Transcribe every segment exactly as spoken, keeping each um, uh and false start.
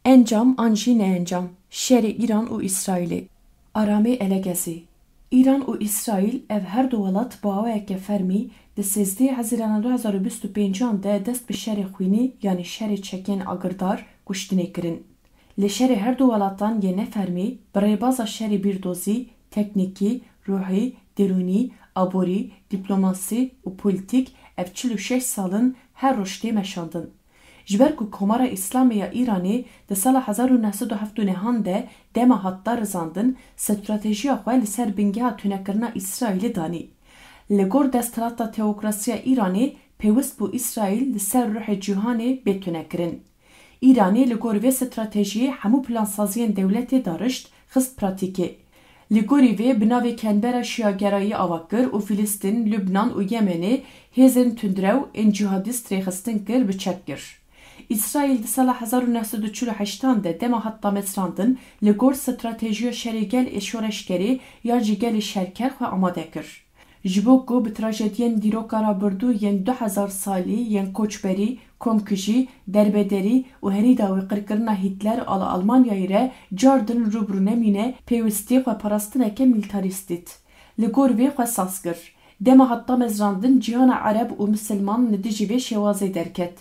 Encam an jî neencam, şerê Îran û Îsraîlê. Aramê Elegezî. Îran û Îsraîl, ev her du welat bi awayeke fermî di sêzdehê Hezîrana du hezar û bîst û pêncan de dest bi şerê xwînî, yanî şerê çekên agirdar, kuştinê kirin. Li şerê her du welatan yê nefermî, bi rêbaza şerê bîrdozî, teknîkî, ruhî, derûnî, aborî, dîplomasî û polîtîk, ev çil û şeş sal in her roj tê meşandin. Ji ber ku Komara Îslamê ya Îranê di sala hezar û neh sed û heft û nehan de dema hat darizandin, stratejiya xwe li ser bingeha tunekirina Îsraîlê danî. Li gor desthilata teokrasiya Îranê pêwist bû Îsraîl li ser ruhê cîhanê bê tunekirin. Îranê li gor vê stratejiyê hemû plansaziyên dewletê darişt, xist pratîkê. Li gorî vê bi navê Kenbera Şiagerayî ava kir û Filistîn, Lubnan û Yemenê hêzên tundrew ên cîhadîst rêxistin kir, bi çek kir. Îsraîl di sala hezar û neh sed û çil û heştan de dema hat damezrandin, li gor stratejiya şerê gel ê şoreşgerê yan jî gelê şerker xwe amade kir. Ji bo ku bi trajediyên dîroka rabirdû yên du hezar salî yên koçberî, komkujî, derbederî û herî dawî qirkirina Hîtler a li Almanyayê re cardin rû bi rû nemîne, pêwistî xweparastineke mîlîtarîst dît. Li gor vê xwe saz kir. Dema hat damezrandin cîhana ereb û misilman li dijî vê şêwazê derket.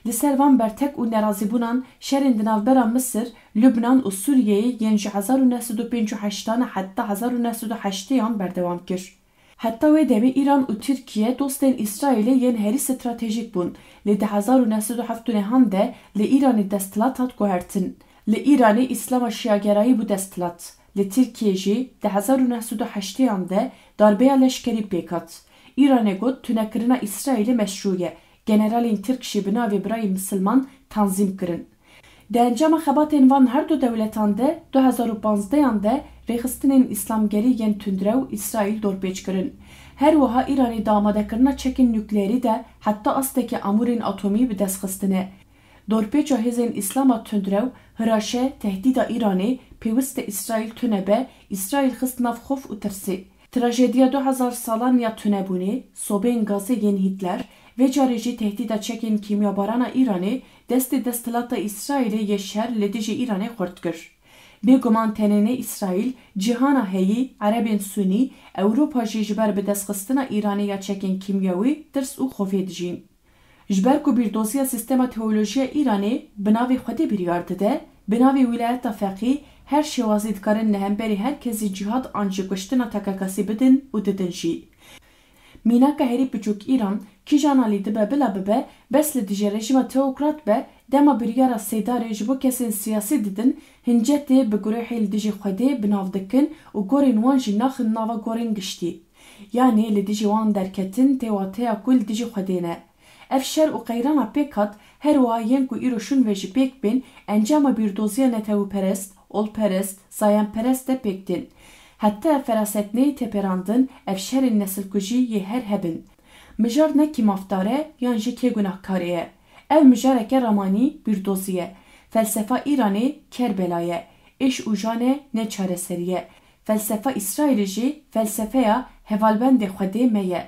Li ser van bertek û nerazîbûnan şerên di navbera Misir, Lubnan û Sûriyeyê yên ji hezar û neh sed û pêncî û heştan heta hezar û neh sed û heştêyan berdewam kir. Heta wê demê Îran û Tirkiye dostên Îsraîlê yên herî stratejîk bûn, lê di hezar û neh sed û heft û nehan de li Îranê desthilat hat guhertin. Li Îranê Îslama Şiagerayî bû desthilat. Li Tirkiyê jî di hezar û neh sed û heştêyan de darbeya leşkerî pêk hat. Îranê got tunekirina Îsraîlê meşrû ye. Generalên Tirk jî bi navê birayên misilman tanzîm kirin. Di encama xebatên van her du dewletan de du hezar û panzdehan de rêxistinên îslamgerî yên tundrew Îsraîl dorpêç kirin. Her wiha Îranê di amadekirina çekên nukleerî de heta astekê amûrên atomî bi dest xistine. Dorpêça hêzên îslama tundrew, hiraşe, tehdîda Îranê, pêwist e Îsraîl tune be, Îsraîl xist nav xof û tirsê. Trajediya du hezar salan ya tunebûnê, sobeyên gazê yên Hîtler, vê carê jî tehdîda çekên kîmyabarana Îranê destê desthilata Îsraîlê yê şer li dijî Îranê xurt kir. Bêguman tenê ne Îsraîl, cîhana heyî, erebên sunî, Ewropa jî ji ber bidestxistina Îranê ya çekên kîmyewî tirs û xofê dijîn. Ji ber ku bîrdoziya sîstema teolojiya Îranê bi navê Xwedê biryar dide, bi navê wîlayeta feqî her şêwazî dikarin li hemberî her kesî cîhad an jî kuştina takekasî bidin û didin jî. Mînaka herî biçûk Îran, kîjan alî dibe bila bibe, bes li dijî rejîma teokrat be, dema biryara sêdarê ji bo kesên siyasî didin, hincetê bi guruhê li dijî Xwedê bi nav dikin û gorên wan jî naxin nava gorên giştî. Yanî li dijî wan derketin tê wateya ku li dijî Xwedê ne. Ev şer û qeyrana pêk hat, her wiha yên ku îro şûn ve jî pêk bên, encama bîrdoziya netewperest, olperest, zayenperest de pêk tên. Heta ev feraset neyê têpêrandin, ev şerên nesilkujî yê her hebin. Mijar ne kî mafdar e yan jî kê gunehkarê ye. Ev mijareke ramanî, bîrdozî ye. Felsefa Îranê Kerbela ye. Êş û jan e, ne çareserî ye. Felsefa Îsraîlê jî felsefeya hevalbendê Xwedê me ye.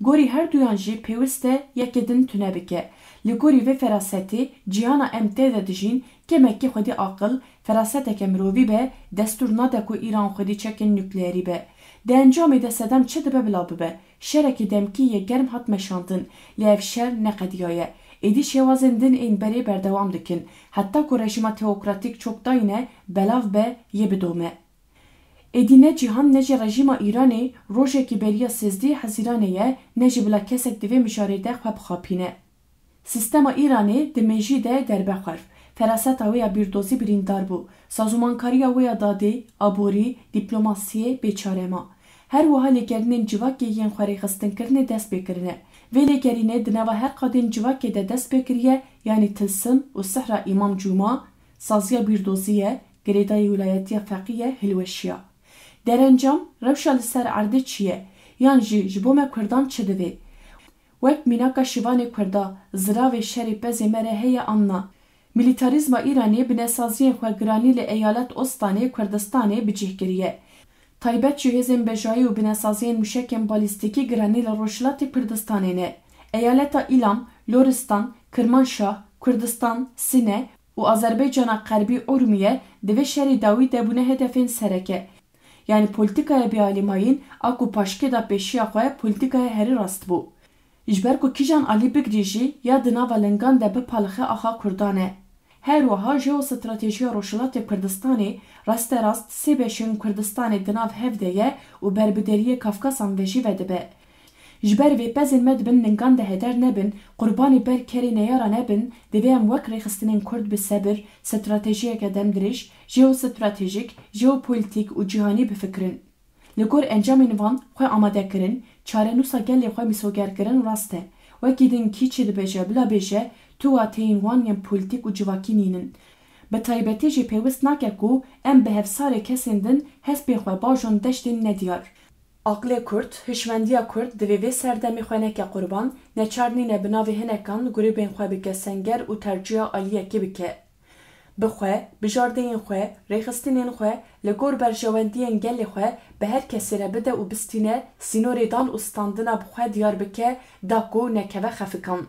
Gorî her duyan jî pêwist e yekê din tune bike. Li gorî vê ferasetê cîhana em tê de dijîn, kemekî xwedî aqil, feraseteke mirovî be, destûr nade ku Îran xwedî çekên nukleerî be. Di encamê de sedem çi dibe bila bibe, şerekî demkî yê germ hat meşandin, lê ev şer neqediyaye. Êdî şêwazên din ên berê berdewam dikin, heta ku rejîma teokratîk çokdayîne belav be yê bidome. Êdî ne cîhan ne jî rejîma Îranê rojekî beriya sêzdehê Hezîranê ye, ne jî bila kesek di vê mijarê de xwe bixapîne. Sîstema Îranê di mêjî de derbe xwar. Feraseta wê ya bîrdozî birîndar bû. Sazûmankariya wê ya dadê, aborî, dîplomasiyê bêçare ma. Her wiha lêgerînên civakê yên xwerêxistinkirinê dest pê kirine. Vê lêgerînê di nava her qadên civakê de dest pê kiriye, yanî tilsim û sihra Îmam Cûma, saziya bîrdozî ye, girêdayî wîlayetiya feqî ye, hilweşiya. Derencam, rewşa li ser erdê çi ye? Yan jî ji bo me Kurdan çi divê? Wek mînaka şivanê Kurda, ziravê şerê pezê me re heye an na? Milîtarîzma Îranê bi nesaziyên xwe giranî li eyalet Ostanê Kurdistanê bi cih kiriye. Taybet ji hêzên bejayî û bi nesaziyên muşekên balîstîkî giranî li Rojhilatê Kurdistanê ne. Eyaleta Îlam, Loristan, Kirmanşah, Kurdistan, Sine, û Azerbaycana Xerbî Urmiye di vê şerê dawî de bûne hedefên sereke. Yanî polîtîkaya bêalîmayîn a ku paşkê da pêşiya xwe polîtîkaya herî rast bû. Ji ber ku kîjan alî bigirî jî ya di nava lingan de bipalixe axa Kurdan e. Her wiha jeostratejiya Rojhilatê Kurdistanê rasterast sê beşên Kurdistanê di nav hev de ye û berbideriyê Kafkasan ve jî vedibe. Ji ber vê pezên me dibin lingan de heder nebin, qurbanî ber kerê neyara nebin, divê em wek rêxistinên Kurd bi sebir, stratejiyeke demdirêj, jeostratejîk, jeopolîtîk û cîhanî bifikirin. Li gor encamên van xwe amade kirin, çarenûsa gelê xwe mîsogerkirin rast e. Wekî din kî çi dibêje bila bêje, tu wateyên wan yên polîtîk û civakî nînin. Bi taybetî jî pêwist nake ku em bi hevsarê kesên din hespên xwe bajon deştên nediyar. Aqilê Kurd, hişmendiya Kurd divê vê serdemê xwe neke qurban, neçar nîne bi navê hinekan grûbên xwe bike senger û tercûya aliyekê bike. Bi xwe, bijardeyên xwe, rêxistinên xwe, li gor berjewendiyên gelê xwe bi her kesê re bide û bistîne, sînorê dan û standina bi xwe diyar bike, da ku nekeve xefikan.